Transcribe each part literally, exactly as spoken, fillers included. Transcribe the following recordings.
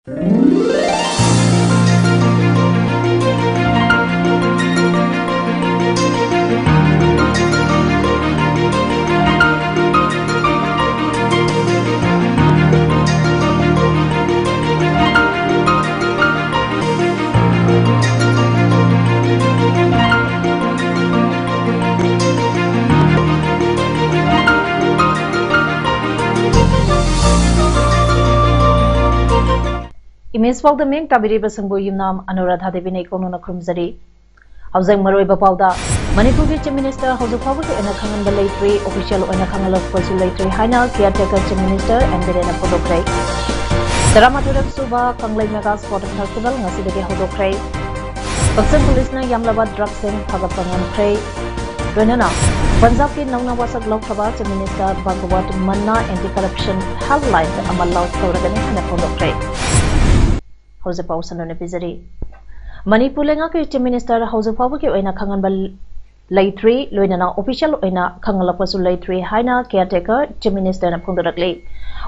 Image ꯄꯥꯎꯗꯝꯃꯤꯡ ꯇꯥꯕꯤꯔꯤꯕꯁꯤꯡꯕꯨ ꯌꯨꯝꯅꯥꯝ ꯑꯅꯨꯔꯥꯙꯥ ꯗꯦꯕꯤꯅ ꯏꯀꯣꯛꯅꯅ ꯈꯨꯔꯨꯝꯖꯔꯤ꯫ ꯍꯧꯖꯤꯛ ꯃꯔꯨꯑꯣꯏꯕ ꯄꯥꯎꯗ, ꯃꯅꯤꯄꯨꯔꯒꯤ Chief Minister ꯍꯧꯖꯤꯛ ꯐꯥꯎꯕꯒꯤ ꯑꯣꯏꯅ ꯈꯪꯍꯟꯕ ꯂꯩꯇ꯭ꯔꯤ꯫ Official ꯑꯣꯏꯅ ꯈꯪꯍꯜꯂꯛꯄꯁꯨ ꯂꯩꯇ꯭ꯔꯤ ꯍꯥꯏꯅ Caretaker Chief Minister ꯑꯦꯝ ꯕꯤꯔꯦꯟꯅ ꯐꯣꯡꯗꯣꯛꯈ꯭ꯔꯦ꯫ ꯇꯔꯥꯃꯥꯊꯣꯏꯔꯛ ꯁꯨꯕ ꯀꯪꯂꯩ Mega Sport Festival ꯉꯁꯤꯗꯒꯤ ꯍꯧꯗꯣꯛꯈ꯭ꯔꯦ꯫ ꯀꯛꯆꯤꯡ ꯄꯨꯂꯤꯁꯅ ꯌꯥꯝꯂꯕ ꯗ꯭ꯔꯒꯁꯤꯡ ꯐꯒꯠꯄ ꯉꯝꯈ꯭ꯔꯦ꯫ ꯂꯣꯏꯅꯅ ꯄꯟꯖꯥꯕꯀꯤ ꯅꯧꯅ ꯋꯥꯁꯛ ꯂꯧꯈ꯭ꯔꯕ Chief Minister Bhagwant ꯃꯟꯅ Anti Corruption Helpline ꯑꯃ ꯂꯣꯟꯆ ꯇꯧꯔꯒꯅꯤ ꯍꯥꯏꯅ ꯐꯣꯡꯗꯣꯛꯈ꯭ꯔꯦ꯫ ꯍꯧꯖꯤꯛ ꯄꯥꯎ ꯁꯟꯗꯣꯛꯅ ꯄꯤꯖꯔꯤ꯫ ꯃꯅꯤꯄꯨꯔ ꯂꯩꯉꯥꯛꯀꯤ Chief Minister ꯍꯧꯖꯤꯛ ꯐꯥꯎꯕꯒꯤ ꯑꯣꯏꯅ ꯈꯪꯍꯟꯕ ꯂꯩꯇ꯭ꯔꯤ, ꯂꯣꯏꯅꯅ official ꯑꯣꯏꯅ ꯈꯪꯍꯜꯂꯛꯄꯁꯨ ꯂꯩꯇ꯭ꯔꯤ ꯍꯥꯏꯅ Caretaker Chief Ministerꯅ ꯐꯣꯡꯗꯣꯔꯛꯂꯤ꯫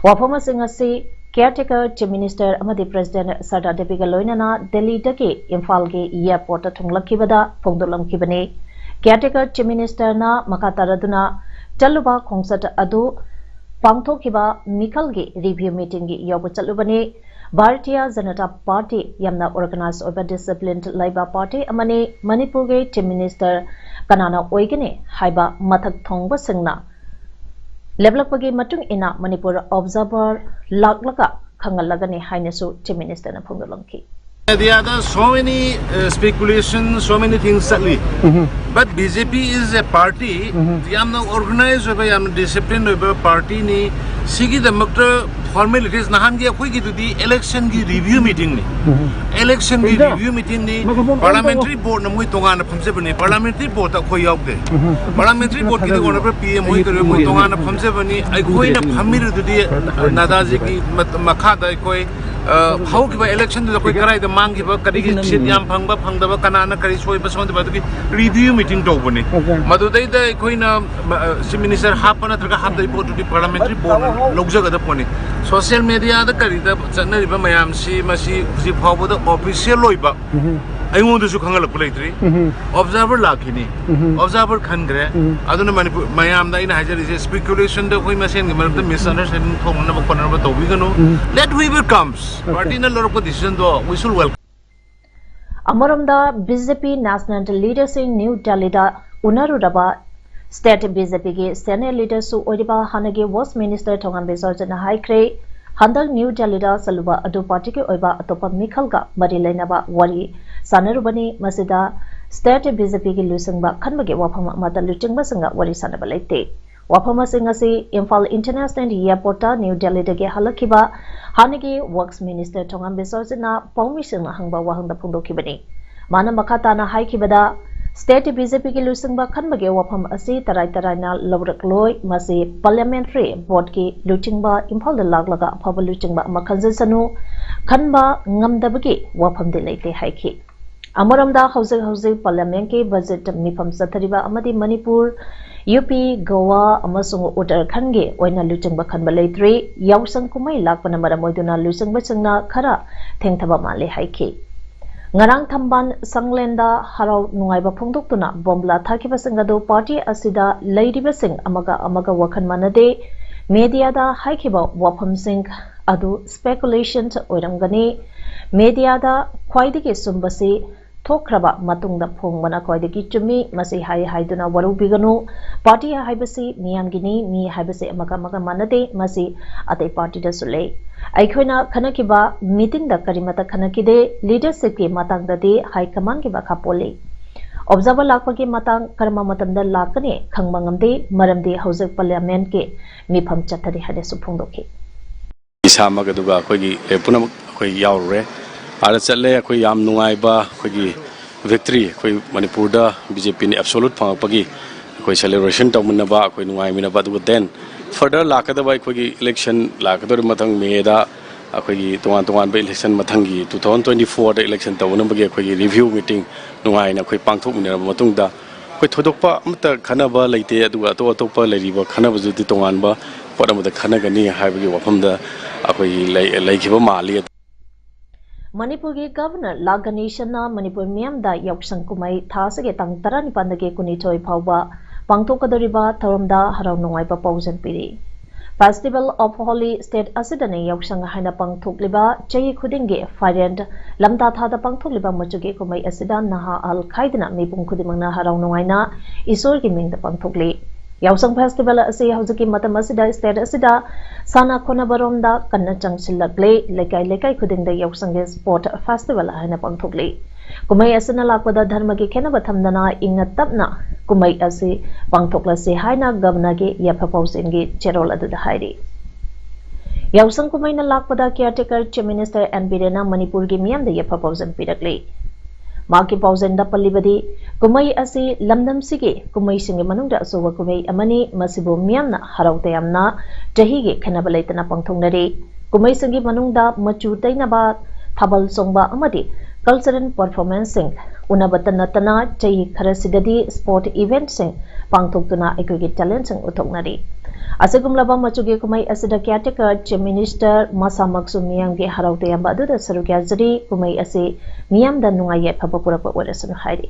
ꯋꯥꯐꯝ ꯑꯁꯤꯡ ꯑꯁꯤ Caretaker Chief Minister ꯑꯃꯗꯤ President ꯁꯔꯗꯥ ꯗꯦꯕꯤꯒ ꯂꯣꯏꯅꯅ ꯗꯦꯜꯂꯤꯗꯒꯤ ꯏꯝꯐꯥꯜꯒꯤ airportꯇ ꯊꯨꯡꯂꯛꯈꯤꯕꯗ ꯐꯣꯡꯗꯣꯛꯂꯝꯈꯤꯕꯅꯤ꯫ Caretaker Chief Ministerꯅ ꯃꯈꯥ ꯇꯥꯔꯗꯨꯅ ꯆꯠꯂꯨꯕ ꯈꯣꯡꯆꯠ ꯑꯗꯨ ꯄꯥꯡꯊꯣꯛꯈꯤꯕ ꯃꯤꯈꯜꯒꯤ review meetingꯒꯤ ꯌꯥꯎꯕ ꯆꯠꯂꯨꯕꯅꯤ꯫ ꯚꯥꯔꯇꯤꯌ ꯖꯅꯇꯥ ꯄꯥꯔꯇꯤ ꯌꯥꯝꯅ organized ꯑꯣꯏꯕ, disciplined ꯂꯩꯕ ꯄꯥꯔꯇꯤ ꯑꯃꯅꯤ꯫ ꯃꯅꯤꯄꯨꯔꯒꯤ Chief Minister ꯀꯅꯥꯅ ꯑꯣꯏꯒꯅꯤ ꯍꯥꯏꯕ ꯃꯊꯛ ꯊꯣꯡꯕꯁꯤꯡꯅ ꯂꯦꯞꯂꯛꯄꯒꯤ ꯃꯇꯨꯡ ꯏꯟꯅ ꯃꯅꯤꯄꯨꯔ observer ꯂꯥꯛꯂꯒ ꯈꯪꯍꯜꯂꯒꯅꯤ ꯍꯥꯏꯅꯁꯨ Chief Ministerꯅ ꯐꯣꯡꯗꯣꯛꯂꯝꯈꯤ꯫ Media ꯗ so many, uh, speculation, so many things ꯆꯠꯂꯤ꯫ But B J P is a party, ꯌꯥꯝꯅ organized ꯑꯣꯏꯕ, ꯌꯥꯝꯅ disciplined ꯑꯣꯏꯕ ꯄꯥꯔꯇꯤꯅꯤ꯫ ꯁꯤꯒꯤꯗꯃꯛꯇ formalities, ꯅꯍꯥꯟꯒꯤ ꯑꯩꯈꯣꯏꯒꯤꯗꯨꯗꯤ electionꯒꯤ review meetingꯅꯤ꯫ Electionꯒꯤ review meetingꯅꯤ꯫ Parliamentary boardꯅ ꯃꯣꯏ ꯇꯣꯉꯥꯟꯅ ꯐꯝꯖꯕꯅꯤ꯫ Parliamentary boardꯇ ꯑꯩꯈꯣꯏ ꯌꯥꯎꯗꯦ꯫ Parliamentary boardꯀꯤꯗꯤ Honorable P M ꯍꯣꯏ ꯀꯔꯤ ꯃꯣꯏ ꯇꯣꯉꯥꯟꯅ ꯐꯝꯖꯕꯅꯤ꯫ ꯑꯩꯈꯣꯏꯅ ꯐꯝꯃꯤꯔꯤꯗꯨꯗꯤ ꯅꯗꯥꯖꯤꯒꯤ ꯃꯈꯥꯗ ꯑꯩꯈꯣꯏ ꯑ, ꯍꯧꯈꯤꯕ election ꯗꯨꯗ ꯑꯩꯈꯣꯏ ꯀꯗꯥꯏꯗ ꯃꯥꯡꯈꯤꯕ, ꯀꯔꯤꯒꯤ seat ꯌꯥꯝ ꯐꯪꯕ, ꯐꯪꯗꯕ, ꯀꯅꯥꯅ ꯀꯔꯤ ꯁꯣꯏꯕ, ꯁꯣꯟꯗꯕ, ꯑꯗꯨꯒꯤ review meeting ꯇꯧꯕꯅꯤ꯫ Okay. ꯃꯗꯨꯗꯩꯗ ꯑꯩꯈꯣꯏꯅ, ꯑ, chief minister ꯍꯥꯞꯄ ꯅꯠꯇ꯭ꯔꯒ ꯍꯥꯞꯇꯕꯒꯤ ꯄꯣꯠꯇꯨꯗꯤ parliamentary board ꯅ ꯂꯧꯖꯒꯗꯕ ꯄꯣꯠꯅꯤ꯫ Social media ꯗ ꯀꯔꯤꯗ ꯆꯠꯅꯔꯤꯕ ꯃꯌꯥꯝꯁꯤ, ꯃꯁꯤ ꯍꯧꯖꯤꯛ ꯐꯥꯎꯕꯗ official ꯑꯣꯏꯕ ꯑꯩꯉꯣꯟꯗꯁꯨ ꯈꯪꯍꯜꯂꯛꯄ ꯂꯩꯇ꯭ꯔꯤ꯫ Observer ꯂꯥꯛꯈꯤꯅꯤ꯫ Observer ꯈꯟꯈ꯭ꯔꯦ꯫ ꯑꯗꯨꯅ ꯃꯅꯤꯄꯨꯔ ꯃꯌꯥꯝꯗ ꯑꯩꯅ ꯍꯥꯏꯖꯔꯤꯁꯦ, speculation ꯗ ꯑꯩꯈꯣꯏ ꯃꯁꯦꯟꯒꯤ ꯃꯔꯛꯇ misunderstanding ꯊꯣꯛꯅꯅꯕ ꯈꯣꯠꯅꯅꯕ ꯇꯧꯕꯤꯒꯅꯨ꯫ Let whoever comes꯫ Okay. Party ꯅ ꯂꯧꯔꯛꯄ decision ꯗꯣ we should welcome꯫ ꯑꯃꯔꯣꯝꯗ, BJP national leader ꯁꯤꯡ New Delhi ꯗ ꯎꯅꯔꯨꯔꯕ state BJP ꯒꯤ senior leader ꯁꯨ ꯑꯣꯏꯔꯤꯕ ꯍꯥꯟꯅꯒꯤ Works Minister ꯊꯣꯉꯥꯝ ꯕꯤꯁ꯭ꯋꯖꯤꯠꯅ ꯍꯥꯏꯈ꯭ꯔꯦ, ꯍꯟꯗꯛ New Delhi ꯗ ꯆꯠꯂꯨꯕ ꯑꯗꯨ party ꯒꯤ ꯑꯣꯏꯕ ꯑꯇꯣꯞꯄ ꯃꯤꯈꯜꯒ ꯃꯔꯤ ꯂꯩꯅꯕ ꯋꯥꯔꯤ ꯁꯥꯟꯅꯔꯨꯕꯅꯤ꯫ ꯃꯁꯤꯗ state BJP ꯒꯤ ꯂꯨꯆꯤꯡꯕ ꯈꯟꯕꯒꯤ ꯋꯥꯐꯝ ꯑꯃꯠꯇ ꯂꯨꯆꯤꯡꯕꯁꯤꯡꯒ ꯋꯥꯔꯤ ꯁꯥꯟꯅꯕ ꯂꯩꯇꯦ꯫ ꯋꯥꯐꯝꯁꯤꯡ ꯑꯁꯤ ꯏꯝꯐꯥꯜ International Airport ꯇ New Delhi ꯗꯒꯤ ꯍꯜꯂꯛꯈꯤꯕ ꯍꯥꯟꯅꯒꯤ Works Minister ꯊꯣꯉꯥꯝ ꯕꯤꯁ꯭ꯋꯖꯤꯠꯅ ꯄꯥꯎꯃꯤꯁꯤꯡꯅ ꯍꯪꯕ ꯋꯥꯍꯪꯗ ꯐꯣꯡꯗꯣꯛꯈꯤꯕꯅꯤ꯫ ꯃꯥꯅ ꯃꯈꯥ ꯇꯥꯅ ꯍꯥꯏꯈꯤꯕꯗ, state BJP ꯒꯤ ꯂꯨꯆꯤꯡꯕ ꯈꯟꯕꯒꯤ ꯋꯥꯐꯝ ꯑꯁꯤ ꯇꯔꯥꯏ ꯇꯔꯥꯏꯅ ꯂꯧꯔꯛꯂꯣꯏ꯫ ꯃꯁꯤ parliamentary board ꯀꯤ ꯂꯨꯆꯤꯡꯕ ꯏꯝꯐꯥꯜꯗ ꯂꯥꯛꯂꯒ ꯑꯐꯕ ꯂꯨꯆꯤꯡꯕ ꯑꯃ ꯈꯟꯖꯁꯅꯨ, ꯈꯟꯕ ꯉꯝꯗꯕꯒꯤ ꯋꯥꯐꯝꯗꯤ ꯂꯩꯇꯦ ꯍꯥꯏꯈꯤ꯫ ꯑꯃꯔꯣꯝꯗ, ꯍꯧꯖꯤꯛ ꯍꯧꯖꯤꯛ parliament ꯀꯤ budget ꯃꯤꯐꯝ ꯆꯠꯊꯔꯤꯕ ꯑꯃꯗꯤ ꯃꯅꯤꯄꯨꯔ, ꯌꯨ ꯄꯤ, ꯒꯣꯋꯥ ꯑꯃꯁꯨꯡ ꯎꯠꯇꯔꯈꯟꯒꯤ ꯑꯣꯏꯅ ꯂꯨꯆꯤꯡꯕ ꯈꯟꯕ ꯂꯩꯇ꯭ꯔꯤ꯫ ꯌꯥꯎꯁꯪ ꯀꯨꯝꯍꯩ ꯂꯥꯛꯄꯅ ꯃꯔꯝ ꯑꯣꯏꯗꯨꯅ ꯂꯨꯆꯤꯡꯕꯁꯤꯡꯅ ꯈꯔ ꯊꯦꯡꯊꯕ ꯃꯥꯜꯂꯤ ꯍꯥꯏꯈꯤ꯫ ꯉꯔꯥꯡ ꯊꯝꯕꯥꯜ ꯁꯪꯂꯦꯟꯗ ꯍꯔꯥꯎ ꯅꯨꯡꯉꯥꯏꯕ ꯐꯣꯡꯗꯣꯛꯇꯨꯅ ꯕꯣꯝꯕ꯭ꯂꯥ ꯊꯥꯈꯤꯕꯁꯤꯡ ꯑꯗꯨ party ꯑꯁꯤꯗ ꯂꯩꯔꯤꯕꯁꯤꯡ ꯑꯃꯒ ꯑꯃꯒ ꯋꯥꯈꯜ ꯃꯥꯟꯅꯗꯦ꯫ Media ꯗ ꯍꯥꯏꯈꯤꯕ ꯋꯥꯐꯝꯁꯤꯡ ꯑꯗꯨ speculation ꯑꯣꯏꯔꯝꯒꯅꯤ꯫ Media ꯗ ꯈ꯭ꯋꯥꯏꯗꯒꯤ ꯆꯨꯝꯕꯁꯤ ꯊꯣꯛꯈ꯭ꯔꯕ ꯃꯇꯨꯡꯗ ꯐꯣꯡꯕꯅ ꯈ꯭ꯋꯥꯏꯗꯒꯤ ꯆꯨꯝꯃꯤ꯫ ꯃꯁꯤ ꯍꯥꯏ ꯍꯥꯏꯗꯨꯅ ꯋꯥꯔꯧꯕꯤꯒꯅꯨ꯫ Party ꯍꯥꯏꯕꯁꯤ ꯃꯤꯌꯥꯝꯒꯤꯅꯤ, ꯃꯤ ꯍꯥꯏꯕꯁꯤ ꯑꯃꯒ ꯑꯃꯒ ꯃꯥꯟꯅꯗꯦ꯫ ꯃꯁꯤ ꯑꯇꯩ party ꯗꯁꯨ ꯂꯩ꯫ ꯑꯩꯈꯣꯏꯅ ꯈꯟꯅꯈꯤꯕ meeting ꯗ ꯀꯔꯤꯃꯠꯇ ꯈꯟꯅꯈꯤꯗꯦ꯫ Leadership ꯀꯤ ꯃꯇꯥꯡꯗꯗꯤ high command ꯒꯤ ꯃꯈꯥ ꯄꯣꯜꯂꯤ꯫ Observer ꯂꯥꯛꯄꯒꯤ ꯃꯇꯥꯡ ꯀꯔꯝꯕ ꯃꯇꯝꯗ ꯂꯥꯛꯀꯅꯤ ꯈꯪꯕ ꯉꯝꯗꯦ, ꯃꯔꯝꯗꯤ ꯍꯧꯖꯤꯛ parliament ꯀꯤ ꯃꯤꯐꯝ ꯆꯠꯊꯔꯤ ꯍꯥꯏꯅꯁꯨ ꯐꯣꯡꯗꯣꯛꯈꯤ꯫ ꯏꯁꯥꯃꯛ ꯑꯗꯨꯒ ꯑꯩꯈꯣꯏꯒꯤ ꯄꯨꯝꯅꯃꯛ ꯑꯩꯈꯣꯏ ꯌꯥꯎꯔꯨꯔꯦ꯫ ꯑꯥꯗ ꯆꯠꯂꯦ, ꯑꯩꯈꯣꯏ ꯌꯥꯝ ꯅꯨꯡꯉꯥꯏꯕ, ꯑꯩꯈꯣꯏꯒꯤ victory, ꯑꯩꯈꯣꯏ ꯃꯅꯤꯄꯨꯔꯗ BJP ꯅ absolute ꯐꯪꯉꯛꯄꯒꯤ ꯑꯩꯈꯣꯏ celebration ꯇꯧꯃꯤꯟꯅꯕ, ꯑꯩꯈꯣꯏ ꯅꯨꯡꯉꯥꯏꯃꯤꯟꯅꯕ, ꯑꯗꯨꯒ then further ꯂꯥꯛꯀꯗꯕ ꯑꯩꯈꯣꯏꯒꯤ election ꯂꯥꯛꯀꯗꯧꯔꯤꯕ ꯃꯊꯪ May ꯗ ꯑꯩꯈꯣꯏꯒꯤ ꯇꯣꯉꯥꯟ ꯇꯣꯉꯥꯟꯕ ꯏꯂꯦꯛꯁꯟ, ꯃꯊꯪꯒꯤ two thousand twenty fourꯗ ꯏꯂꯦꯛꯁꯟ ꯇꯧꯅꯕꯒꯤ ꯑꯩꯈꯣꯏꯒꯤ ꯔꯤꯚ꯭ꯌꯨ ꯃꯤꯇꯤꯡ ꯅꯨꯡꯉꯥꯏꯅ ꯑꯩꯈꯣꯏ ꯄꯥꯡꯊꯣꯛꯃꯤꯟꯅꯔꯕ ꯃꯇꯨꯡꯗ, ꯑꯩꯈꯣꯏ ꯊꯣꯏꯗꯣꯛꯄ ꯑꯃꯠꯇ ꯈꯟꯅꯕ ꯂꯩꯇꯦ꯫ ꯑꯗꯨꯒ ꯑꯇꯣꯞ ꯑꯇꯣꯞꯄ ꯂꯩꯔꯤꯕ ꯈꯟꯅꯕꯗꯨꯗꯤ ꯇꯣꯉꯥꯟꯕ ꯄꯣꯠ ꯑꯃꯗ ꯈꯟꯅꯒꯅꯤ ꯍꯥꯏꯕꯒꯤ ꯋꯥꯐꯝꯗ ꯑꯩꯈꯣꯏꯒꯤ ꯂꯩ-, ꯂꯩꯈꯤꯕ ꯃꯥꯜꯂꯤ꯫ ꯃꯅꯤꯄꯨꯔꯒꯤ ꯒꯚꯔꯅꯔ ꯂꯥ ꯒꯅꯦꯁꯟꯅ ꯃꯅꯤꯄꯨꯔ ꯃꯤꯌꯥꯝꯗ ꯌꯥꯎꯁꯪ ꯀꯨꯝꯍꯩ ꯊꯥ ꯑꯁꯤꯒꯤ ꯇꯥꯡ ꯇꯔꯥꯅꯤꯄꯥꯟꯗꯒꯤ ꯀꯨꯟꯅꯤꯊꯣꯏ ꯐꯥꯎꯕ ꯄꯥꯡꯊꯣꯛꯀꯗꯧꯔꯤꯕ ꯊꯧꯔꯝꯗ ꯍꯔꯥꯎ ꯅꯨꯡꯉꯥꯏꯕ ꯄꯥꯎꯖꯦꯜ ꯄꯤꯔꯤ꯫ Festival of Holi state ꯑꯁꯤꯗꯅ ꯌꯥꯎꯁꯪ ꯍꯥꯏꯅ ꯄꯥꯡꯊꯣꯛꯂꯤꯕ ꯆꯍꯤ ꯈꯨꯗꯤꯡꯒꯤ ꯐꯥꯏꯔꯦꯟ ꯂꯝꯇꯥ ꯊꯥꯗ ꯄꯥꯡꯊꯣꯛꯂꯤꯕ ꯃꯆꯨꯒꯤ ꯀꯨꯝꯍꯩ ꯑꯁꯤꯗ ꯅꯍꯥ ꯑꯍꯜ ꯈꯥꯏꯗꯅ ꯃꯤꯄꯨꯝ ꯈꯨꯗꯤꯡꯃꯛꯅ ꯍꯔꯥꯎ ꯅꯨꯡꯉꯥꯏꯅ ꯏꯁꯣꯔꯒꯤ ꯃꯤꯡꯗ ꯄꯥꯡꯊꯣꯛꯂꯤ꯫ ꯌꯥꯎꯁꯪ festival ꯑꯁꯤ ꯍꯧꯖꯤꯛꯀꯤ ꯃꯇꯝ ꯑꯁꯤꯗ state ꯑꯁꯤꯗ ꯁꯥꯟꯅ ꯈꯣꯠꯅꯕꯔꯣꯝꯗ ꯀꯟꯅ ꯆꯪꯁꯤꯜꯂꯛꯂꯤ꯫ ꯂꯩꯀꯥꯏ ꯂꯩꯀꯥꯏ ꯈꯨꯗꯤꯡꯗ ꯌꯥꯎꯁꯪꯒꯤ sport festival ꯍꯥꯏꯅ ꯄꯥꯡꯊꯣꯛꯂꯤ꯫ ꯀꯨꯝꯍꯩ ꯑꯁꯤꯅ ꯂꯥꯛꯄꯗ ꯙꯔꯃꯒꯤ ꯈꯦꯠꯅꯕ ꯊꯝꯗꯅ ꯏꯪꯅ ꯇꯞꯅ ꯀꯨꯝꯍꯩ ꯑꯁꯤ ꯄꯥꯡꯊꯣꯛꯂꯁꯤ ꯍꯥꯏꯅ ꯒꯚꯔꯅꯔꯒꯤ ꯌꯥꯏꯐ ꯄꯥꯎꯖꯦꯜꯒꯤ ꯆꯦꯔꯣꯜ ꯑꯗꯨꯗ ꯍꯥꯏꯔꯤ꯫ ꯌꯥꯎꯁꯪ ꯀꯨꯝꯍꯩꯅ ꯂꯥꯛꯄꯗ caretaker Chief Minister ꯑꯦꯟ ꯕꯤꯔꯦꯟꯅ ꯃꯅꯤꯄꯨꯔꯒꯤ ꯃꯤꯌꯥꯝꯗ ꯌꯥꯏꯐ ꯄꯥꯎꯖꯦꯜ ꯄꯤꯔꯛꯂꯤ꯫ ꯃꯍꯥꯛꯀꯤ ꯄꯥꯎꯖꯦꯜꯗ ꯄꯜꯂꯤꯕꯗꯤ, ꯀꯨꯝꯍꯩ ꯑꯁꯤ ꯂꯝꯗꯝꯁꯤꯒꯤ ꯀꯨꯝꯍꯩꯁꯤꯡꯒꯤ ꯃꯅꯨꯡꯗ ꯑꯆꯧꯕ ꯀꯨꯝꯍꯩ ꯑꯃꯅꯤ꯫ ꯃꯁꯤꯕꯨ ꯃꯤꯌꯥꯝꯅ ꯍꯔꯥꯎ ꯇꯌꯥꯝꯅ ꯆꯍꯤꯒꯤ ꯈꯦꯠꯅꯕ ꯂꯩꯇꯅ ꯄꯥꯡꯊꯣꯛꯅꯔꯤ꯫ ꯀꯨꯝꯍꯩꯁꯤꯡꯒꯤ ꯃꯅꯨꯡꯗ ꯃꯆꯨ ꯇꯩꯅꯕ, ꯊꯥꯕꯜ ꯆꯣꯡꯕ ꯑꯃꯗꯤ cultural performanceꯁꯤꯡ, ꯎꯅꯕꯇ ꯅꯠꯇꯅ ꯆꯍꯤ ꯈꯔꯁꯤꯗꯗꯤ sport eventꯁꯤꯡ ꯄꯥꯡꯊꯣꯛꯇꯨꯅ ꯑꯩꯈꯣꯏꯒꯤ talentꯁꯤꯡ ꯎꯠꯊꯣꯛꯅꯔꯤ꯫ ꯑꯁꯤꯒꯨꯝꯂꯕ ꯃꯆꯨꯒꯤ ꯀꯨꯝꯍꯩ ꯑꯁꯤꯗ caretaker Chief Minister ꯃꯁꯥꯃꯛꯁꯨ ꯃꯤꯌꯥꯝꯒꯤ ꯍꯔꯥꯎ ꯇꯌꯥꯝꯕ ꯑꯗꯨꯗ ꯁꯔꯨꯛ ꯌꯥꯖꯔꯤ꯫ ꯀꯨꯝꯍꯩ ꯑꯁꯤ ꯃꯤꯌꯥꯝꯗ ꯅꯨꯡꯉꯥꯏ ꯌꯥꯏꯐꯕ ꯄꯨꯔꯛꯄ ꯑꯣꯏꯔꯁꯅꯨ ꯍꯥꯏꯔꯤ꯫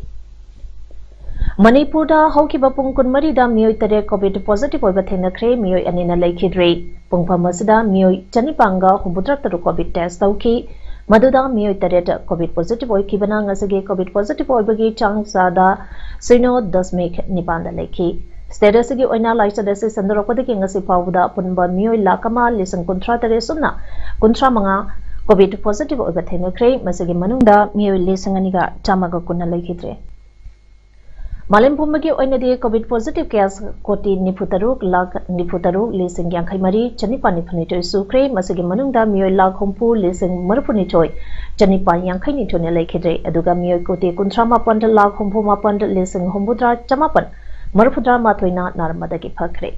ꯃꯅꯤꯄꯨꯔꯗ ꯍꯧꯈꯤꯕ ꯄꯨꯡ ꯀꯨꯟꯃꯔꯤꯗ ꯃꯤꯑꯣꯏ ꯇꯔꯦꯠ COVID positive ꯑꯣꯏꯕ ꯊꯦꯡꯅꯈ꯭ꯔꯦ, ꯃꯤꯑꯣꯏ ꯑꯅꯤꯅ ꯂꯩꯈꯤꯗ꯭ꯔꯦ꯫ ꯄꯨꯡꯐꯝ ꯑꯁꯤꯗ ꯃꯤꯑꯣꯏ ꯆꯅꯤꯄꯥꯟꯒ ꯍꯨꯝꯐꯨꯇꯔꯥ ꯇꯔꯨꯛ COVID test ꯇꯧꯈꯤ꯫ ꯃꯗꯨꯗ ꯃꯤꯑꯣꯏ ꯇꯔꯦꯠ COVID positive ꯑꯣꯏꯈꯤꯕꯅ ꯉꯁꯤꯒꯤ COVID positive ꯑꯣꯏꯕꯒꯤ ꯆꯥꯡ ꯆꯥꯗ ꯁꯤꯅꯣ ꯗꯁꯃꯤꯛ ꯅꯤꯄꯥꯟꯗ ꯂꯩꯈꯤ꯫ State ꯑꯁꯤꯒꯤ ꯑꯣꯏꯅ ꯂꯥꯏꯆꯠ ꯑꯁꯤ ꯁꯟꯗꯣꯔꯛꯄꯗꯒꯤ ꯉꯁꯤ ꯐꯥꯎꯕꯗ ꯑꯄꯨꯟꯕ ꯃꯤꯑꯣꯏ ꯂꯥꯈ ꯑꯃ ꯂꯤꯁꯤꯡ ꯀꯨꯟꯊ꯭ꯔꯥ ꯇꯔꯦꯠ ꯁꯨꯞꯅ ꯀꯨꯟꯊ꯭ꯔꯥ ꯃꯉꯥ COVID positive ꯑꯣꯏꯕ ꯊꯦꯡꯅꯈ꯭ꯔꯦ꯫ ꯃꯁꯤꯒꯤ ꯃꯅꯨꯡꯗ ꯃꯤꯑꯣꯏ ꯂꯤꯁꯤꯡ ꯑꯅꯤꯒ ꯆꯥꯝꯃꯒ ꯀꯨꯟꯅ ꯂꯩꯈꯤꯗ꯭ꯔꯦ꯫ ꯃꯥꯂꯦꯝ ꯄꯨꯝꯕꯒꯤ ꯑꯣꯏꯅꯗꯤ COVID positive case ꯀꯣꯇꯤ ꯅꯤꯐꯨ ꯇꯔꯨꯛ ꯂꯥꯈ ꯅꯤꯐꯨ ꯇꯔꯨꯛ ꯂꯤꯁꯤꯡ ꯌꯥꯡꯈꯩ ꯃꯔꯤ ꯆꯅꯤꯄꯥꯟ ꯅꯤꯐꯨ ꯅꯤꯊꯣꯏ ꯁꯨꯈ꯭ꯔꯦ꯫ ꯃꯁꯤꯒꯤ ꯃꯅꯨꯡꯗ ꯃꯤꯑꯣꯏ ꯂꯥꯈ ꯍꯨꯝꯐꯨ ꯂꯤꯁꯤꯡ ꯃꯔꯤꯐꯨ ꯅꯤꯊꯣꯏ ꯆꯅꯤꯄꯥꯟ ꯌꯥꯡꯈꯩ ꯅꯤꯊꯣꯏꯅ ꯂꯩꯈꯤꯗ꯭ꯔꯦ꯫ ꯑꯗꯨꯒ ꯃꯤꯑꯣꯏ ꯀꯣꯇꯤ ꯀꯨꯟꯊ꯭ꯔꯥ ꯃꯥꯄꯟ ꯂꯥꯈ ꯍꯨꯝꯐꯨ ꯃꯥꯄꯟ ꯂꯤꯁꯤꯡ ꯍꯨꯝꯐꯨꯇꯔꯥ ꯆꯃꯥꯄꯟ ꯃꯔꯤꯐꯨꯇꯔꯥ ꯃꯥꯊꯣꯏꯅ ꯅꯥꯔꯝꯕꯗꯒꯤ ꯐꯈ꯭ꯔꯦ꯫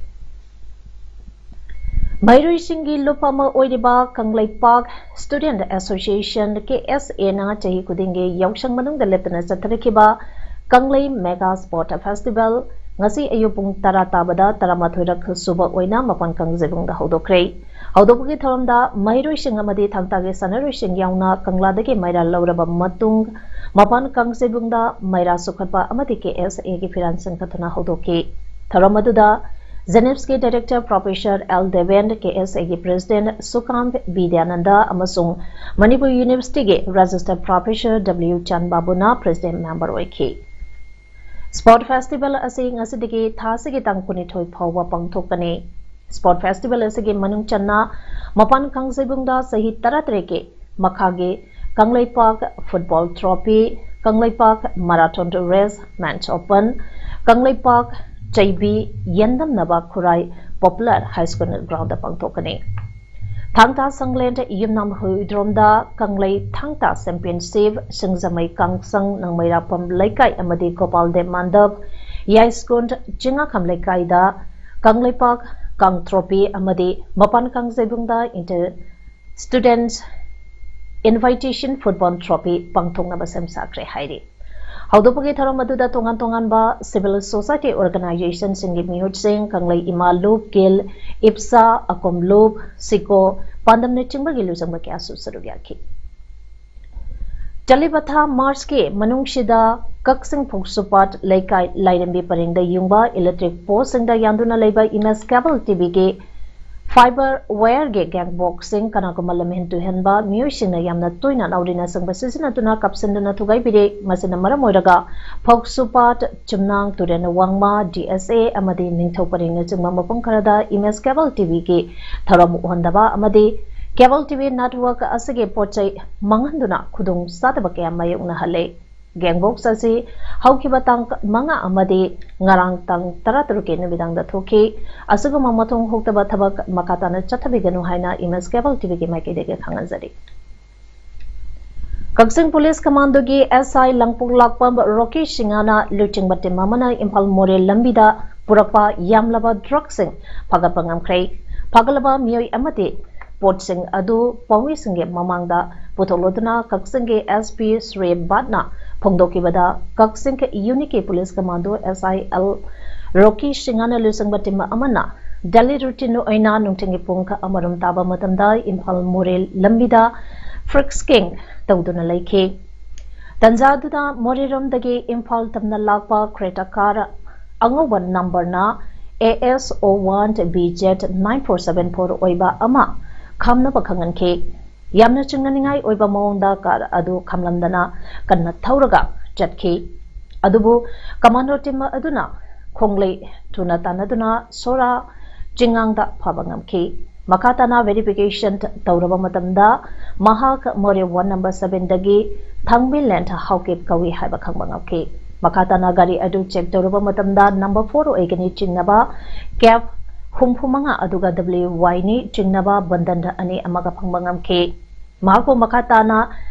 ꯃꯍꯩꯔꯣꯏꯁꯤꯡꯒꯤ ꯂꯨꯞ ꯑꯃ ꯑꯣꯏꯔꯤꯕ Kangleipak Student Association, K S A ꯅ ꯆꯍꯤ ꯈꯨꯗꯤꯡꯒꯤ ꯌꯥꯎꯁꯪ ꯃꯅꯨꯡꯗ ꯂꯦꯞꯇꯅ ꯆꯠꯊꯔꯛꯈꯤꯕ ꯀꯪꯂꯩ Mega Sport Festival ꯉꯁꯤ ꯑꯌꯨꯛ ꯄꯨꯡ ꯇꯔꯥ ꯇꯥꯕꯗ ꯇꯔꯥꯃꯥꯊꯣꯏꯔꯛ ꯁꯨꯕ ꯑꯣꯏꯅ ꯃꯄꯥꯟ ꯀꯥꯡꯖꯩꯕꯨꯡꯗ ꯍꯧꯗꯣꯛꯈ꯭ꯔꯦ꯫ ꯍꯧꯗꯣꯛꯄꯒꯤ ꯊꯧꯔꯝꯗ ꯃꯍꯩꯔꯣꯏꯁꯤꯡ ꯑꯃꯗꯤ ꯊꯥꯡ ꯇꯥꯒꯤ ꯁꯥꯟꯅꯔꯣꯏꯁꯤꯡ ꯌꯥꯎꯅ ꯀꯪꯂꯥꯗꯒꯤ ꯃꯩꯔꯥ ꯂꯧꯔꯕ ꯃꯇꯨꯡ ꯃꯄꯥꯟ ꯀꯥꯡꯖꯩꯕꯨꯡꯗ ꯃꯩꯔꯥ ꯁꯨꯈꯠꯄ ꯑꯃꯗꯤ K S A ꯒꯤ ꯐꯤꯔꯥꯟ ꯆꯤꯡꯈꯠꯇꯨꯅ ꯍꯧꯗꯣꯛꯈꯤ꯫ ꯊꯧꯔꯝ ꯑꯗꯨꯗ JNIPS ꯀꯤ Director Professor L Deben, K S A ꯒꯤ President ꯁꯨꯀꯥꯟ ꯕꯤꯗ꯭ꯌꯥꯅꯟꯗ ꯑꯃꯁꯨꯡ ꯃꯅꯤꯄꯨꯔ University ꯒꯤ Registered Professor W ꯆꯥꯟꯕꯥꯕꯨꯅ President Member ꯑꯣꯏꯈꯤ꯫ Sport Festival ꯑꯁꯤ ꯉꯁꯤꯗꯒꯤ ꯊꯥ ꯑꯁꯤꯒꯤ ꯇꯥꯡ ꯀꯨꯟꯅꯤꯊꯣꯏ ꯐꯥꯎꯕ ꯄꯥꯡꯊꯣꯛꯀꯅꯤ꯫ Sport Festival ꯑꯁꯤꯒꯤ ꯃꯅꯨꯡ ꯆꯟꯅ ꯃꯄꯥꯟ ꯀꯥꯡꯖꯩꯕꯨꯡꯗ ꯆꯍꯤ ꯇꯔꯥꯇꯔꯦꯠꯀꯤ ꯃꯈꯥꯒꯤ Kangleipak Football Trophy, Kangleipak Marathon Race, Men's Open, Kangleipak ꯆꯩꯕꯤ ꯌꯦꯟꯗꯝꯅꯕ ꯈꯨꯔꯥꯏ Popular High School Ground ꯗ ꯄꯥꯡꯊꯣꯛꯀꯅꯤ꯫ ꯊꯥꯡꯇꯥ ꯁꯪꯂꯦꯟ ꯌꯨꯝꯅꯥꯝ ꯍꯨꯏꯗ꯭ꯔꯣꯝꯗ ꯀꯪꯂꯩ ꯊꯥꯡꯇꯥ Championship, ꯁꯤꯡꯖꯃꯩ ꯀꯥꯡꯁꯪ ꯅꯪꯃꯩꯔꯥꯛꯄꯝ ꯂꯩꯀꯥꯏ ꯑꯃꯗꯤ ꯒꯣꯄꯥꯜ ꯗꯦꯕ ꯃꯥꯟꯗꯞ ꯌꯥꯏꯁ꯭ꯀꯨꯜ ꯆꯤꯡꯉꯥꯈꯝ ꯂꯩꯀꯥꯏꯗ ꯀꯪꯂꯩꯄꯥꯛ ꯀꯥꯡ trophy ꯑꯃꯗꯤ ꯃꯄꯥꯟ ꯀꯥꯡꯖꯩꯕꯨꯡꯗ Inter Students Invitation Football Trophy ꯄꯥꯡꯊꯣꯛꯅꯕ ꯁꯦꯝ ꯁꯥꯈ꯭ꯔꯦ ꯍꯥꯏꯔꯤ꯫ ꯍꯧꯗꯣꯛꯄꯒꯤ ꯊꯧꯔꯝ ꯑꯗꯨꯗ ꯇꯣꯉꯥꯟ ꯇꯣꯉꯥꯟꯕ civil society organization ꯁꯤꯡꯒꯤ ꯃꯤꯍꯨꯠꯁꯤꯡ, ꯀꯪꯂꯩ ꯏꯃꯥ ꯂꯨꯞ, ꯀꯤꯜ, ꯏꯞꯁꯥ, ꯑꯀꯣꯝ ꯂꯨꯞ, ꯁꯤꯀꯣ, ꯄꯥꯟꯗꯝꯅꯆꯤꯡꯕꯒꯤ ꯂꯨꯆꯤꯡꯕ ꯀꯌꯥꯁꯨ ꯁꯔꯨꯛ ꯌꯥꯈꯤ꯫ ꯆꯠꯂꯤꯕ ꯊꯥ March ꯀꯤ ꯃꯅꯨꯡꯁꯤꯗ ꯀꯛꯆꯤꯡ ꯐꯧꯁꯨꯄꯥꯠ ꯂꯩꯀꯥꯏ ꯂꯥꯏꯔꯦꯝꯕꯤ ꯄꯔꯦꯡꯗ ꯌꯨꯡꯕ electric post ꯁꯤꯡꯗ ꯌꯥꯟꯗꯨꯅ ꯂꯩꯕ Image Cable T V ꯒꯤ fiber wire ꯒꯤ gang box ꯁꯤꯡ, ꯀꯅꯥꯒꯨꯝꯕ ꯂꯝꯍꯦꯟ ꯇꯨꯍꯦꯟꯕ ꯃꯤꯑꯣꯏꯁꯤꯡꯅ ꯌꯥꯝꯅ ꯇꯣꯏꯅ ꯅꯥꯎꯔꯤꯅꯆꯤꯡꯕ ꯁꯤꯖꯤꯟꯅꯗꯨꯅ ꯀꯥꯞꯁꯤꯟꯗꯨꯅ ꯊꯨꯒꯥꯏꯕꯤꯔꯦ꯫ ꯃꯁꯤꯅ ꯃꯔꯝ ꯑꯣꯏꯔꯒ ꯐꯧꯁꯨꯄꯥꯠ, ꯆꯨꯝꯅꯥꯡ, ꯇꯨꯔꯦꯜ ꯋꯥꯡꯃ, D S A ꯑꯃꯗꯤ ꯅꯤꯡꯊꯧ ꯄꯔꯦꯡꯅꯆꯤꯡꯕ ꯃꯐꯝ ꯈꯔꯗ Image Cable T V ꯒꯤ ꯊꯧꯔꯝ ꯎꯍꯟꯗꯕ ꯑꯃꯗꯤ Cable T V network ꯑꯁꯤꯒꯤ ꯄꯣꯠ ꯆꯩ ꯃꯥꯡꯍꯟꯗꯨꯅ ꯈꯨꯗꯣꯡ ꯆꯥꯗꯕ ꯀꯌꯥ ꯃꯥꯌꯣꯛꯅꯍꯜꯂꯦ꯫ Gang box ꯑꯁꯤ ꯍꯧꯈꯤꯕ ꯇꯥꯡ ꯃꯉꯥ ꯑꯃꯗꯤ ꯉꯔꯥꯡ ꯇꯥꯡ ꯇꯔꯥꯇꯔꯨꯛꯀꯤ ꯅꯨꯃꯤꯗꯥꯡꯗ ꯊꯣꯛꯈꯤ꯫ ꯑꯁꯤꯒꯨꯝꯕ ꯃꯊꯣꯡ ꯍꯣꯛꯇꯕ ꯊꯕꯛ ꯃꯈꯥ ꯇꯥꯅ ꯆꯠꯊꯕꯤꯒꯅꯨ ꯍꯥꯏꯅ Image Cable T V ꯒꯤ ꯃꯥꯏꯀꯩꯗꯒꯤ ꯈꯪꯍꯟꯖꯔꯤ꯫ ꯀꯛꯆꯤꯡ Police Commando ꯒꯤ S I ꯂꯥꯡꯄꯣꯛ ꯂꯥꯛꯄꯝ ꯔꯣꯀꯤ ꯁꯤꯡꯍꯅ ꯂꯨꯆꯤꯡꯕ team ꯑꯃꯅ ꯏꯝꯐꯥꯜ ꯃꯣꯔꯦ ꯂꯝꯕꯤꯗ ꯄꯨꯔꯛꯄ ꯌꯥꯝꯂꯕ drug ꯁꯤꯡ ꯐꯥꯒꯠꯄ ꯉꯝꯈ꯭ꯔꯦ꯫ ꯐꯒꯠꯂꯕ ꯃꯤꯑꯣꯏ ꯑꯃꯗꯤ ꯄꯣꯠꯁꯤꯡ ꯑꯗꯨ ꯄꯥꯎꯃꯤꯁꯤꯡꯒꯤ ꯃꯃꯥꯡꯗ ꯄꯨꯊꯣꯛꯂꯗꯨꯅ ꯀꯛꯆꯤꯡꯒꯤ S P ꯁ꯭ꯔꯤ ꯕꯠꯅ ꯐꯣꯡꯗꯣꯛꯈꯤꯕꯗ, ꯀꯛꯆꯤꯡ unit ꯀꯤ police commando S I L ꯔꯣꯀꯤ ꯁꯤꯡꯍꯅ ꯂꯨꯆꯤꯡꯕ team ꯑꯃꯅ daily routine ꯑꯣꯏꯅ ꯅꯨꯡꯊꯤꯜꯒꯤ ꯄꯨꯡ ꯑꯃꯔꯣꯝ ꯇꯥꯕ ꯃꯇꯝꯗ ꯏꯝꯐꯥꯜ ꯃꯣꯔꯦ ꯂꯝꯕꯤꯗ frisking ꯇꯧꯗꯨꯅ ꯂꯩꯈꯤ꯫ ꯇꯟꯖꯥ ꯑꯗꯨꯗ ꯃꯣꯔꯦꯔꯣꯝꯗꯒꯤ ꯏꯝꯐꯥꯜ ꯇꯝꯅ ꯂꯥꯛꯄ Creta car ꯑꯉꯧꯕ number ꯅ A S O one B Z nine four seven four ꯑꯣꯏꯕ ꯑꯃ ꯈꯥꯝꯅꯕ ꯈꯪꯍꯟꯈꯤ꯫ ꯌꯥꯝꯅ ꯆꯤꯡꯅꯅꯤꯡꯉꯥꯏ ꯑꯣꯏꯕ ꯃꯑꯣꯡꯗ car ꯑꯗꯨ ꯈꯥꯝꯂꯝꯗꯅ ꯀꯟꯅ ꯊꯧꯔꯒ ꯆꯠꯈꯤ꯫ ꯑꯗꯨꯕꯨ commando team ꯑꯗꯨꯅ ꯈꯣꯡꯂꯩ ꯊꯨꯅ ꯇꯥꯟꯅꯗꯨꯅ ꯁꯣꯔꯥ ꯆꯤꯡꯉꯥꯡꯗ ꯐꯥꯕ ꯉꯝꯈꯤ꯫ ꯃꯈꯥ ꯇꯥꯅ verification ꯇꯧꯔꯕ ꯃꯇꯝꯗ ꯃꯍꯥꯛ ꯃꯣꯔꯦ ward number seven ꯗꯒꯤ ꯊꯥꯡꯕꯤꯂꯦꯟ ꯍꯥꯎꯀꯤꯞ ꯀꯧꯏ ꯍꯥꯏꯕ ꯈꯪꯕ ꯉꯝꯈꯤ꯫ ꯃꯈꯥ ꯇꯥꯅ ꯒꯥꯔꯤ ꯑꯗꯨ check ꯇꯧꯔꯕ ꯃꯇꯝꯗ number four ꯑꯣꯏꯒꯅꯤ ꯆꯤꯡꯅꯕ cab ꯍꯨꯝꯐꯨ ꯃꯉꯥ ꯑꯗꯨꯒ W Y ꯅꯤ ꯆꯤꯡꯅꯕ bundle ꯑꯅꯤ ꯑꯃꯒ ꯐꯪꯕ ꯉꯝꯈꯤ꯫ ꯃꯍꯥꯛꯄꯨ ꯃꯈꯥ ꯇꯥꯅ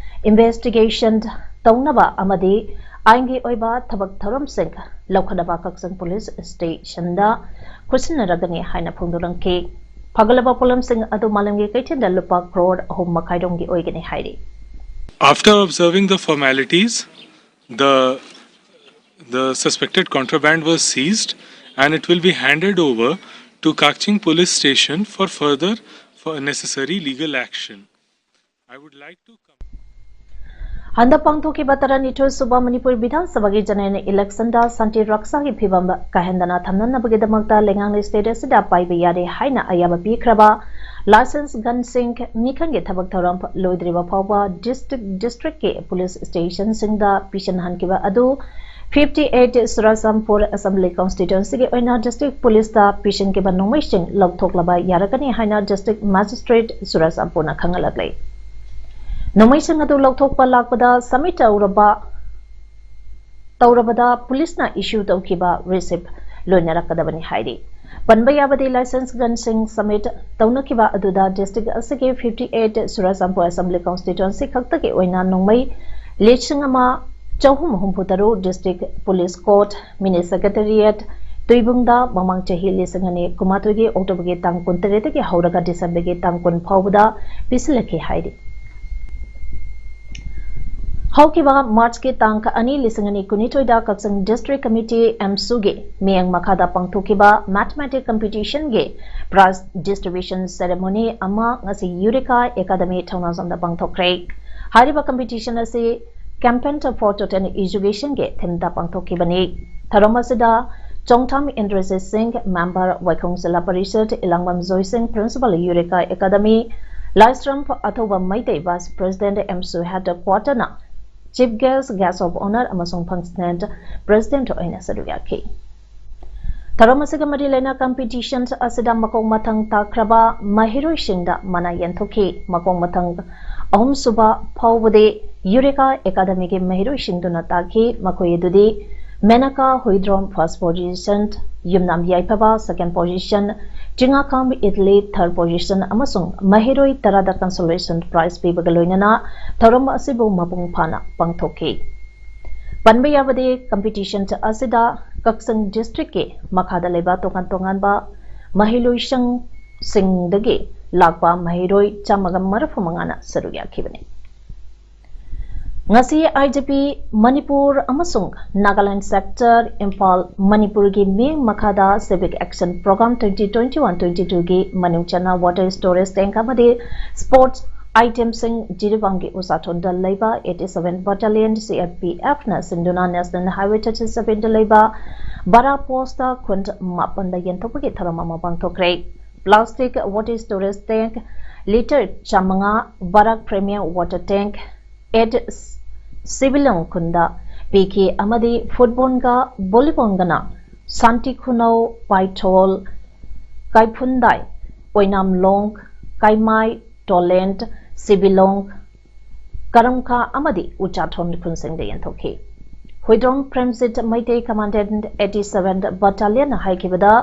investigation ꯇꯧꯅꯕ ꯑꯃꯗꯤ ꯑꯥꯏꯟꯒꯤ ꯑꯣꯏꯕ ꯊꯕꯛ ꯊꯧꯔꯝꯁꯤꯡ ꯂꯧꯈꯠꯅꯕ ꯀꯛꯆꯤꯡ police station ꯗ ꯈꯨꯠꯁꯤꯟꯅꯔꯒꯅꯤ ꯍꯥꯏꯅ ꯐꯣꯡꯗꯣꯔꯛꯈꯤ꯫ ꯐꯒꯠꯂꯕ ꯄꯣꯠꯂꯝꯁꯤꯡ ꯑꯗꯨ ꯃꯥꯂꯦꯝꯒꯤ ꯀꯩꯊꯦꯜꯗ ꯂꯨꯄꯥ crore ꯑꯍꯨꯝ ꯃꯈꯥꯏ ꯔꯣꯝꯒꯤ ꯑꯣꯏꯒꯅꯤ ꯍꯥꯏꯔꯤ꯫ After observing the formalities, the, the suspected contraband was seized and it will be handed over to Kakching Police Station for further, for necessary legal action. I would like to com- ꯍꯟꯗꯛ ꯄꯥꯡꯊꯣꯛꯈꯤꯕ ꯇꯔꯥꯅꯤꯊꯣꯏ ꯁꯨꯕ ꯃꯅꯤꯄꯨꯔ ꯕꯤꯙꯥꯟ ꯁꯚꯥꯒꯤ general election ꯗ ꯁꯥꯟꯇꯤ ꯔꯛꯁꯥꯒꯤ ꯐꯤꯕꯝ ꯀꯥꯏꯍꯟꯗꯅ ꯊꯝꯅꯅꯕꯒꯤꯗꯃꯛꯇ ꯂꯩꯉꯥꯛꯅ state ꯑꯁꯤꯗ ꯄꯥꯏꯕ ꯌꯥꯔꯦ ꯍꯥꯏꯅ ꯑꯌꯥꯕ ꯄꯤꯈ꯭ꯔꯕ licensed gun ꯁꯤꯡ ꯃꯤꯈꯜꯒꯤ ꯊꯕꯛ ꯊꯧꯔꯝ ꯂꯣꯏꯗ꯭ꯔꯤꯕ ꯐꯥꯎꯕ district district ꯀꯤ police station ꯁꯤꯡꯗ ꯄꯤꯁꯤꯟꯍꯟꯈꯤꯕ ꯑꯗꯨ fifty eight Churachandpur Assembly Constituency ꯒꯤ ꯑꯣꯏꯅ district police ꯇ ꯄꯤꯁꯤꯟꯈꯤꯕ ꯅꯣꯡꯃꯩꯁꯤꯡ ꯂꯧꯊꯣꯛꯂꯕ ꯌꯥꯔꯒꯅꯤ ꯍꯥꯏꯅ district magistrate ꯆꯨꯔꯆꯥꯟꯄꯨꯔꯅ ꯈꯪꯍꯜꯂꯛꯂꯤ꯫ ꯅꯣꯡꯃꯩꯁꯤꯡ ꯑꯗꯨ ꯂꯧꯊꯣꯛꯄ ꯂꯥꯛꯄꯗ submit ꯇꯧꯔꯕ, ꯇꯧꯔꯕꯗ police ꯅ issue ꯇꯧꯈꯤꯕ receipt ꯂꯣꯏꯅꯔꯛꯀꯗꯕꯅꯤ ꯍꯥꯏꯔꯤ꯫ ꯄꯟꯕ ꯌꯥꯕꯗꯤ, licensed gun ꯁꯤꯡ submit ꯇꯧꯅꯈꯤꯕ ꯑꯗꯨꯗ district ꯑꯁꯤꯒꯤ fifty eight Churachandpur Assembly Constituency ꯈꯛꯇꯒꯤ ꯑꯣꯏꯅ ꯅꯣꯡꯃꯩ ꯂꯤꯁꯤꯡ ꯑꯃ ꯆꯍꯨꯝ ꯍꯨꯝꯐꯨ ꯇꯔꯨꯛ, district police court, mini secretariat, ꯇꯨꯏꯕꯨꯡꯗ ꯃꯃꯥꯡ ꯆꯍꯤ ꯂꯤꯁꯤꯡ ꯑꯅꯤ ꯀꯨꯟꯃꯥꯊꯣꯏꯒꯤ ꯑꯣꯛꯇꯣꯕꯔꯒꯤ ꯇꯥꯡ ꯀꯨꯟꯇꯔꯦꯠꯇꯒꯤ ꯍꯧꯔꯒ ꯗꯤꯁꯦꯝꯕꯔꯒꯤ ꯇꯥꯡ ꯀꯨꯟ ꯐꯥꯎꯕꯗ ꯄꯤꯁꯤꯜꯂꯛꯈꯤ ꯍꯥꯏꯔꯤ꯫ ꯍꯧꯈꯤꯕ ꯃꯥꯔꯆꯀꯤ ꯇꯥꯡ ꯑꯅꯤ, ꯂꯤꯁꯤꯡ ꯑꯅꯤ ꯀꯨꯟꯅꯤꯊꯣꯏꯗ ꯀꯛꯆꯤꯡ District Committee, ꯑꯦꯝꯁꯨꯒꯤ ꯃꯤꯠꯌꯦꯡ ꯃꯈꯥꯗ ꯄꯥꯡꯊꯣꯛꯈꯤꯕ Mathematics Competitionꯒꯤ prize distribution ceremony ꯑꯃ ꯉꯁꯤ ꯌꯨꯔꯦꯀꯥ ꯑꯦꯀꯥꯗꯃꯤ ꯊꯧꯅꯥꯖꯝꯗ ꯄꯥꯡꯊꯣꯛꯈ꯭ꯔꯦ꯫ ꯍꯥꯏꯔꯤꯕ competition ꯑꯁꯤ Campaign for Total Educationꯒꯤ themeꯗ ꯄꯥꯡꯊꯣꯛꯈꯤꯕꯅꯤ꯫ ꯊꯧꯔꯝ ꯑꯁꯤꯗ ꯆꯣꯡꯊꯥꯝ ꯏꯟꯗ꯭ꯔꯖꯤꯠ ꯁꯤꯡ, member ꯋꯥꯏꯈꯣꯡ ꯖꯤꯂꯥ parishad, ꯏꯂꯥꯡꯕꯝ Joy Singh, principal Eureka academy, Laisram Athouba Meitei, vice president, ꯑꯦꯝꯁꯨ headquarterꯅ chief guest, guest of honour ꯑꯃꯁꯨꯡ functional president ꯑꯣꯏꯅ ꯁꯔꯨꯛ ꯌꯥꯈꯤ꯫ ꯊꯧꯔꯝ ꯑꯁꯤꯒ ꯃꯔꯤ ꯂꯩꯅ competition ꯑꯁꯤꯗ ꯃꯈꯣꯡ ꯃꯊꯪ ꯇꯥꯈ꯭ꯔꯕ ꯃꯍꯩꯔꯣꯏꯁꯤꯡꯗ ꯃꯅꯥ ꯌꯦꯟꯊꯣꯛꯈꯤ꯫ ꯃꯈꯣꯡ ꯃꯊꯪ ꯑꯍꯨꯝꯁꯨꯕ ꯐꯥꯎꯕꯗꯤ ꯌꯨꯔꯦꯀꯥ ꯑꯦꯀꯥꯗꯃꯤꯒꯤ ꯃꯍꯩꯔꯣꯏꯁꯤꯡꯗꯨꯅ ꯇꯥꯈꯤ꯫ ꯃꯈꯣꯏ ꯑꯗꯨꯗꯤ ꯃꯦꯅꯀꯥ ꯍꯨꯏꯗ꯭ꯔꯣꯝ first position, ꯌꯨꯝꯅꯥꯝ ꯌꯥꯏꯐꯕ second position, ꯆꯤꯡꯉꯥꯈꯥꯝ Italy third position ꯑꯃꯁꯨꯡ ꯃꯍꯩꯔꯣꯏ ꯇꯔꯥꯗ consolation prize ꯄꯤꯕꯒ ꯂꯣꯏꯅꯅ ꯊꯧꯔꯝ ꯑꯁꯤꯕꯨ ꯃꯄꯨꯡ ꯐꯥꯅ ꯄꯥꯡꯊꯣꯛꯈꯤ꯫ ꯄꯟꯕ ꯌꯥꯕꯗꯤ competition ꯑꯁꯤꯗ ꯀꯛꯆꯤꯡ districtꯀꯤ ꯃꯈꯥꯗ ꯂꯩꯕ ꯇꯣꯉꯥꯟ ꯇꯣꯉꯥꯟꯕ ꯃꯍꯩꯂꯣꯏꯁꯪꯁꯤꯡꯗꯒꯤ ꯂꯥꯛꯄ ꯃꯍꯩꯔꯣꯏ ꯆꯥꯝꯃꯒ ꯃꯔꯤꯐꯨ ꯃꯉꯥꯅ ꯁꯔꯨꯛ ꯌꯥꯈꯤꯕꯅꯤ꯫ ꯉꯁꯤ ꯑꯥꯏ ꯖꯤ ꯄꯤ ꯃꯅꯤꯄꯨꯔ ꯑꯃꯁꯨꯡ ꯅꯥꯒꯥꯂꯦꯟ sector, ꯏꯝꯐꯥꯜ, ꯃꯅꯤꯄꯨꯔꯒꯤ ꯃꯤꯠꯌꯦꯡ ꯃꯈꯥꯗ Civic Action Programme twenty twenty-one twenty-twoꯒꯤ ꯃꯅꯨꯡ ꯆꯟꯅ water storage tank ꯑꯃꯗꯤ sports itemꯁꯤꯡ ꯖꯤꯔꯤꯕꯥꯝꯒꯤ ꯎꯆꯥꯊꯣꯟꯗ ꯂꯩꯕ eighty-seven Battalion C R P Fꯅ ꯁꯤꯟꯗꯨꯅ National Highway thirty-sevenꯗ ꯂꯩꯕ ꯕꯔꯥ postꯇ ꯈꯨꯟ ꯃꯥꯄꯟꯗ ꯌꯦꯟꯊꯣꯛꯄꯒꯤ ꯊꯧꯔꯝ ꯑꯃ ꯄꯥꯡꯊꯣꯛꯈ꯭ꯔꯦ꯫ Plastic water storage tank litre ꯆꯥꯃꯉꯥ, ꯕꯔꯥꯛ premium water tank eight ꯁꯤꯕꯤꯂꯣꯡ ꯈꯨꯟꯗ ꯄꯤꯈꯤ ꯑꯃꯗꯤ footballꯒ volleyballꯒꯅ ꯁꯥꯟꯇꯤ ꯈꯨꯅꯧ, ꯄꯥꯏꯊꯣꯜ, ꯀꯥꯏꯐꯨꯟꯗꯥꯏ, ꯑꯣꯏꯅꯥꯝꯂꯣꯡ, ꯀꯥꯏꯃꯥꯏ, ꯇꯣꯂꯦꯟ, ꯁꯤꯕꯤꯂꯣꯡ, ꯀꯔꯝꯈꯥ ꯑꯃꯗꯤ ꯎꯆꯥꯊꯣꯟ ꯈꯨꯟꯁꯤꯡꯗ ꯌꯦꯟꯊꯣꯛꯈꯤ꯫ ꯍꯨꯏꯗ꯭ꯔꯣꯝ ꯄ꯭ꯔꯦꯝꯖꯤꯠ ꯃꯩꯇꯩ Commandant eighty-seven Battalionꯅ ꯍꯥꯏꯈꯤꯕꯗ,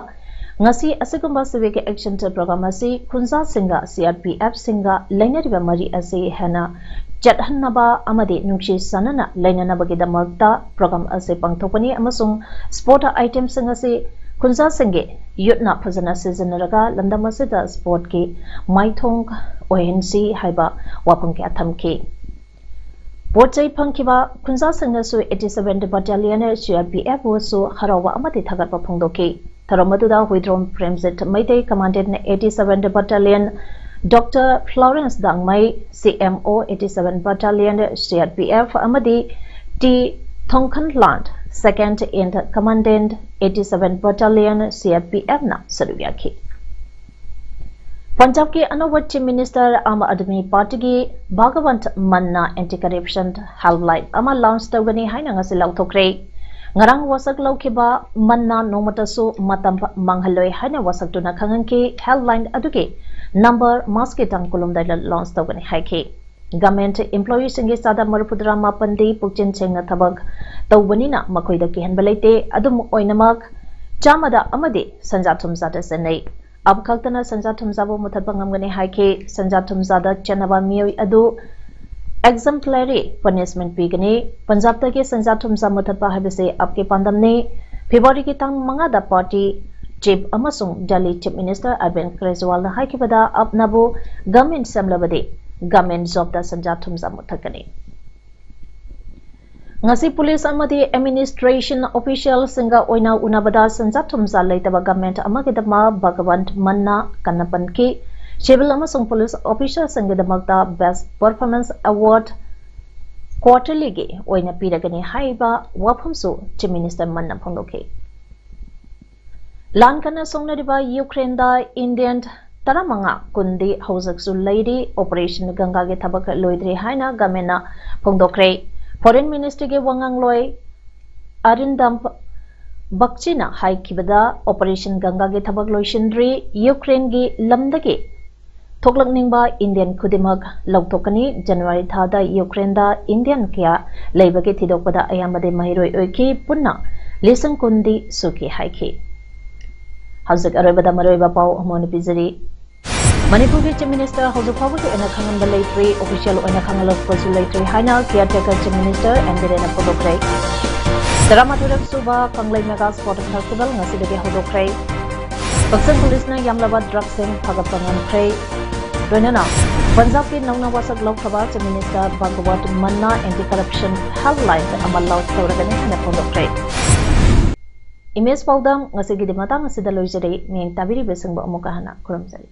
ꯉꯁꯤ ꯑꯁꯤꯒꯨꯝꯕ Civic Action Programme ꯑꯁꯤ ꯈꯨꯟꯖꯥꯁꯤꯡꯒ C R P Fꯁꯤꯡꯒ ꯂꯩꯅꯔꯤꯕ ꯃꯔꯤ ꯑꯁꯤ ꯍꯦꯟꯅ ꯆꯠꯍꯟꯅꯕ ꯑꯃꯗꯤ ꯅꯨꯡꯁꯤ ꯆꯥꯟꯅꯅ ꯂꯩꯅꯅꯕꯒꯤꯗꯃꯛꯇ program ꯑꯁꯤ ꯄꯥꯡꯊꯣꯛꯄꯅꯤ ꯑꯃꯁꯨꯡ sport itemꯁꯤꯡ ꯑꯁꯤ ꯈꯨꯟꯖꯥꯁꯤꯡꯒꯤ youthꯅ ꯐꯖꯅ ꯁꯤꯖꯤꯟꯅꯔꯒ ꯂꯝꯗꯝ ꯑꯁꯤꯗ sportꯀꯤ ꯃꯥꯏꯊꯣꯡ ꯑꯣꯏꯍꯟꯁꯤ ꯍꯥꯏꯕ ꯋꯥꯐꯝ ꯀꯌꯥ ꯊꯝꯈꯤ꯫ ꯄꯣꯠ ꯆꯩ ꯐꯪꯈꯤꯕ ꯈꯨꯟꯖꯥꯁꯤꯡꯅꯁꯨ eighty seventh Battalion CRPFꯕꯨꯁꯨ ꯍꯔꯥꯎꯕ ꯑꯃꯗꯤ ꯊꯥꯒꯠꯄ ꯐꯣꯡꯗꯣꯛꯈꯤ꯫ ꯊꯧꯔꯝ ꯑꯗꯨꯗ Huidrom Premjit Meitei, Commandant eighty seventh Battalion, Doctor Florence Dangmei, CMO eighty seventh Battalion CRPF ꯑꯃꯗꯤ T Thongkhanlan, Second in Commandant eighty seventh Battalion CRPFꯅ ꯁꯔꯨꯛ ꯌꯥꯈꯤ꯫ ꯄꯟꯖꯥꯕꯀꯤ ꯑꯅꯧꯕ Chief Minister ꯑꯥꯝ ꯑꯥꯗꯃꯤ ꯄꯥꯔꯇꯤꯒꯤ ꯚꯒꯋꯟꯠ ꯃꯟꯅ Anti Corruption Helpline ꯑꯃ launch ꯇꯧꯒꯅꯤ ꯍꯥꯏꯅ ꯉꯁꯤ ꯂꯥꯎꯊꯣꯛꯈ꯭ꯔꯦ꯫ ꯉꯔꯥꯡ ꯋꯥꯁꯛ ꯂꯧꯈꯤꯕ ꯃꯟꯅ ꯅꯣꯡꯃꯇꯁꯨ ꯃꯇꯝ ꯃꯥꯡꯍꯜꯂꯣꯏ ꯍꯥꯏꯅ ꯋꯥꯁꯛꯇꯨꯅ ꯈꯪꯍꯟꯈꯤ꯫ Helpline ꯑꯗꯨꯒꯤ number Marchꯀꯤ ꯇꯥꯡ ꯀꯨꯟꯍꯨꯝꯗꯣꯏꯗ launch ꯇꯧꯒꯅꯤ ꯍꯥꯏꯈꯤ꯫ Government employeeꯁꯤꯡꯒꯤ ꯆꯥꯗ ꯃꯔꯤꯐꯨꯇꯔꯥ ꯃꯥꯄꯟꯗꯤ ꯄꯨꯛꯆꯦꯜ ꯁꯦꯡꯅ ꯊꯕꯛ ꯇꯧꯕꯅꯤꯅ ꯃꯈꯣꯏꯗ ꯀꯤꯍꯟꯕ ꯂꯩꯇꯦ꯫ ꯑꯗꯨꯝ ꯑꯣꯏꯅꯃꯛ, ꯆꯥꯝꯃꯗ ꯑꯃꯗꯤ ꯁꯦꯟꯖꯥ ꯊꯨꯝꯖꯥꯗ ꯆꯦꯟꯅꯩ꯫ ꯑꯞ ꯈꯛꯇꯅ ꯁꯦꯟꯖꯥ ꯊꯨꯝꯖꯥꯕꯨ ꯃꯨꯊꯠꯄ ꯉꯝꯒꯅꯤ ꯍꯥꯏꯈꯤ꯫ ꯁꯦꯟꯖꯥ ꯊꯨꯝꯖꯥꯗ ꯆꯦꯟꯅꯕ ꯃꯤꯑꯣꯏ ꯑꯗꯨ exemplary punishment ꯄꯤꯒꯅꯤ꯫ ꯄꯟꯖꯥꯕꯇꯒꯤ ꯁꯦꯟꯖꯥ ꯊꯨꯝꯖꯥ ꯃꯨꯊꯠꯄ ꯍꯥꯏꯕꯁꯤ ꯑꯞꯀꯤ ꯄꯥꯟꯗꯝꯅꯤ꯫ ꯐꯦꯕ꯭ꯔꯨꯋꯥꯔꯤꯒꯤ ꯇꯥꯡ ꯃꯉꯥꯗ party chief ꯑꯃꯁꯨꯡ Delhi Chief Minister Arvind ꯀꯦꯖ꯭ꯔꯤꯋꯥꯜꯅ ꯍꯥꯏꯈꯤꯕꯗ ꯑꯞꯅꯕꯨ government ꯁꯦꯝꯂꯕꯗꯤ government jobꯇ ꯁꯦꯟꯖꯥ ꯊꯨꯝꯖꯥ ꯃꯨꯊꯠꯀꯅꯤ꯫ ꯉꯁꯤ police ꯑꯃꯗꯤ administration officialꯁꯤꯡꯒ ꯑꯣꯏꯅ ꯎꯅꯕꯗ ꯁꯦꯟꯖꯥ ꯊꯨꯝꯖꯥ ꯂꯩꯇꯕ government ꯑꯃꯒꯤꯗꯃꯛ ꯚꯒꯋꯟꯠ ꯃꯟꯅ ꯀꯟꯅ ꯄꯟꯈꯤ꯫ Civil ꯑꯃꯁꯨꯡ police officerꯁꯤꯡꯒꯤꯗꯃꯛꯇ best performance award quarterlyꯒꯤ ꯑꯣꯏꯅ ꯄꯤꯔꯒꯅꯤ ꯍꯥꯏꯕ ꯋꯥꯐꯝꯁꯨ Chief Minister ꯃꯟꯅ ꯐꯣꯡꯗꯣꯛꯈꯤ꯫ ꯂꯥꯟ ꯀꯟꯅ ꯁꯣꯛꯅꯔꯤꯕ ꯌꯨꯀ꯭ꯔꯦꯟꯗ Indian ꯇꯔꯥꯃꯉꯥ ꯀꯨꯟꯗꯤ ꯍꯧꯖꯤꯛꯁꯨ ꯂꯩꯔꯤ꯫ Operation ꯒꯪꯒꯥꯒꯤ ꯊꯕꯛ ꯂꯣꯏꯗ꯭ꯔꯤ ꯍꯥꯏꯅ governmentꯅ ꯐꯣꯡꯗꯣꯛꯈ꯭ꯔꯦ꯫ Foreign Ministryꯒꯤ ꯋꯥꯉꯥꯡꯂꯣꯏ ꯑꯔꯤꯟꯗꯝ ꯕꯛꯆꯤꯅ ꯍꯥꯏꯈꯤꯕꯗ, Operation ꯒꯪꯒꯥꯒꯤ ꯊꯕꯛ ꯂꯣꯏꯁꯤꯟꯗ꯭ꯔꯤ꯫ ꯌꯨꯀ꯭ꯔꯦꯟꯒꯤ ꯂꯝꯗꯒꯤ ꯊꯣꯛꯂꯛꯅꯤꯡꯕ Indian ꯈꯨꯗꯤꯡꯃꯛ ꯂꯧꯊꯣꯛꯀꯅꯤ꯫ ꯖꯅꯋꯥꯔꯤ ꯊꯥꯗ ꯌꯨꯀ꯭ꯔꯦꯟꯗ Indian ꯀꯌꯥ ꯂꯩꯕꯒꯦ ꯊꯤꯗꯣꯛꯄꯗ ꯑꯌꯥꯝꯕꯗꯤ ꯃꯍꯩꯔꯣꯏ ꯑꯣꯏꯈꯤ꯫ ꯄꯨꯟꯅ ꯂꯤꯁꯤꯡ ꯀꯨꯟꯗꯤ ꯁꯨꯈꯤ ꯍꯥꯏꯈꯤ꯫ ꯍꯧꯖꯤꯛ ꯑꯔꯣꯏꯕꯗ ꯃꯔꯨꯑꯣꯏꯕ ꯄꯥꯎ ꯑꯃ ꯑꯣꯏꯅ ꯄꯤꯖꯔꯤ꯫ ꯃꯅꯤꯄꯨꯔꯒꯤ Chief Minister ꯍꯧꯖꯤꯛ ꯐꯥꯎꯕꯒꯤ ꯑꯣꯏꯅ ꯈꯪꯍꯟꯕ ꯂꯩꯇ꯭ꯔꯤ, official ꯑꯣꯏꯅ ꯈꯪꯍꯜꯂꯛꯄꯁꯨ ꯂꯩꯇ꯭ꯔꯤ ꯍꯥꯏꯅ caretaker Chief Minister ꯑꯦꯟ ꯕꯤꯔꯦꯟꯅ ꯐꯣꯡꯗꯣꯛꯈ꯭ꯔꯦ꯫ ꯇꯔꯥꯃꯥꯊꯣꯏꯔꯛ ꯁꯨꯕ ꯀꯪꯂꯩ Mega Sport Festival ꯉꯁꯤꯗꯒꯤ ꯍꯧꯗꯣꯛꯈ꯭ꯔꯦ꯫ ꯀꯛꯆꯤꯡ ꯄꯨꯂꯤꯁꯅ ꯌꯥꯝꯂꯕ drugsꯁꯤꯡ ꯐꯥꯒꯠꯄ ꯉꯝꯈ꯭ꯔꯦ꯫ ꯂꯣꯏꯅꯅ ꯄꯟꯖꯥꯕꯀꯤ ꯅꯧꯅ ꯋꯥꯁꯛ ꯂꯧꯈ꯭ꯔꯕ Chief Minister Bhagwant ꯃꯟꯅ anti corruption helpline ꯑꯃ launch ꯇꯧꯔꯒꯅꯤ ꯍꯥꯏꯅ ꯐꯣꯡꯗꯣꯛꯈ꯭ꯔꯦ꯫ Image ꯄꯥꯎꯗꯝ ꯉꯁꯤꯒꯤꯗꯤ ꯃꯇꯥꯡ ꯑꯁꯤꯗ ꯂꯣꯏꯖꯔꯦ꯫ ꯃꯤꯠꯌꯦꯡ ꯇꯥꯕꯤꯔꯤꯕꯁꯤꯡꯕꯨ ꯑꯃꯨꯛꯀ ꯍꯟꯅ ꯈꯨꯔꯨꯝꯖꯔꯤ꯫